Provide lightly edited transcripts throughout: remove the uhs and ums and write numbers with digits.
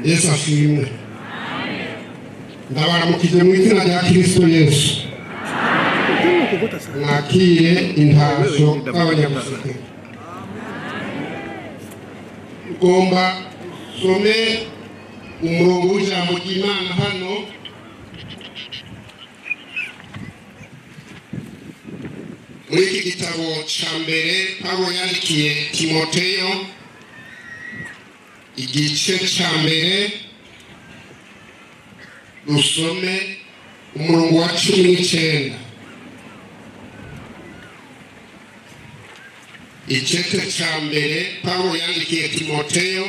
Yesu ashimwe. Ndabaramukije mu izina rya Kristo Yesu. Mwakire intasho z'Abanyabusike. Ugomba usome umurongo w'ijambo ry'Imana hano muri iki gitabo cya mbere Pawulo yandikiye Timoteyo, igice cya mbere, rusome umurongo wa 19. Icete cya mbere Pawulo yandikiye Timoteyo,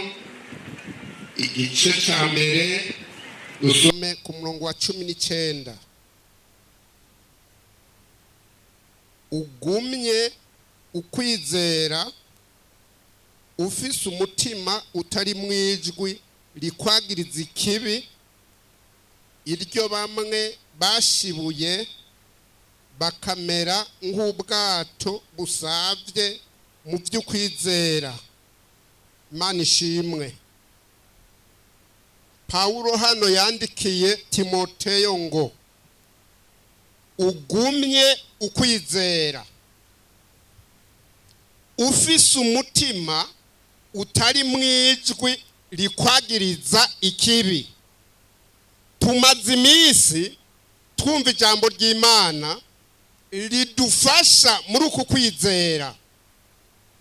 igice cya mbere, dusome ku murongo wa 19. Ugumye ukwizera ufise umutima utari mwijwi rikwagiriza ikibi, iryo bamwe bashibuye bakamera nk'ubwato busavye mu by'ukwizera. Imana ishimwe. Pawulo hano yandikiye Timoteyo ngo ugumye ukwizera ufise umutima utari mwijwi rikwagiriza ikibi. Tumaze iminsi twumva ijambo ry'Imana ridufasha muri uku kwizera.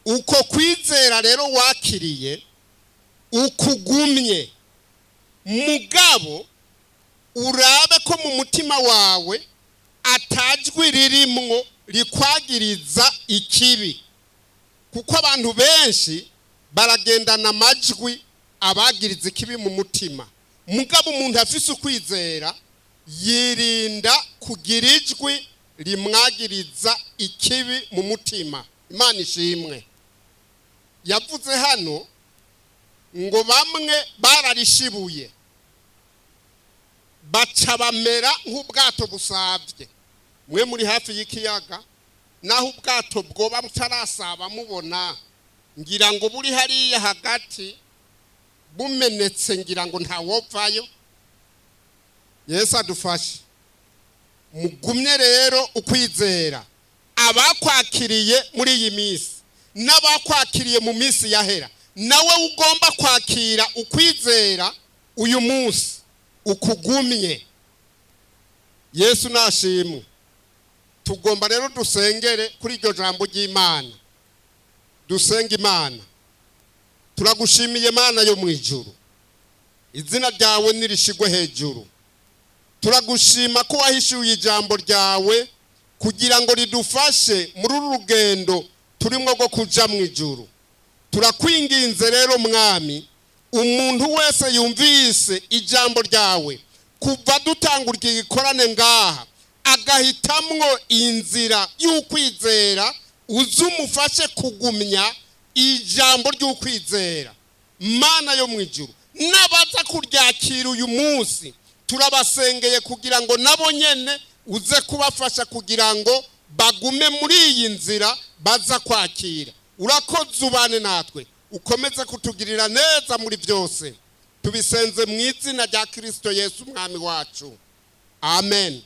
Uko kwizera rero wakiriye ukugumye, mugabo urabe ko mu mutima wawe atajwi ririmwo rikwagiriza ikibi, kuko abantu benshi baragendana amajwi abagiriza ikibi mu mutima. Mugabo umuntu afise ukwizera yirinda kugira ijwi rimwagiriza ikibi mu mutima. Imana ishimwe. Yavuze hano ngo bamwe bararishibuye baca bamera nk'ubwato busavye. Mwe muri hafi y'ikiyaga, naho ubwato bwoba butarasaba mubona, ngira ngo buri hariya hagati bumenetse, ngira ngo ntawovayo. Yesu adufashe. Mugumye rero ukwizera. Abakwakiriye muri iyi minsi n'abakwakiriye mu minsi yahera, nawe ugomba kwakira ukwizera uyu munsi ukugumye. Yesu nashimwe. Tugomba rero dusengere kuri iryo jambo ry'Imana. Dusenga Imana. Turagushimiye Mana yo mu ijuru, izina ryawe nirishigwe hejuru. Turagushima ko wahishuye ijambo ryawe kugira ngo ridufashe muri uru rugendo turimo rwo kuja mu ijuru. Turakwinginze rero Mwami, umuntu wese yumvise ijambo ryawe kuva dutangura iki gikorane ngaha agahitamwo inzira y'ukwizera, uze umufashe kugumya ijambo ry'ukwizera. Mana yo mu ijuru, n'abaza kuryakira uyu munsi turabasengeye kugira ngo nabo nyene uze kubafasha kugira ngo bagume muri iyi nzira baza kwakira. Urakoze, ubane natwe, ukomeze kutugirira neza muri byose. Tubisenze mu izina rya Kristo Yesu Umwami wacu, amen.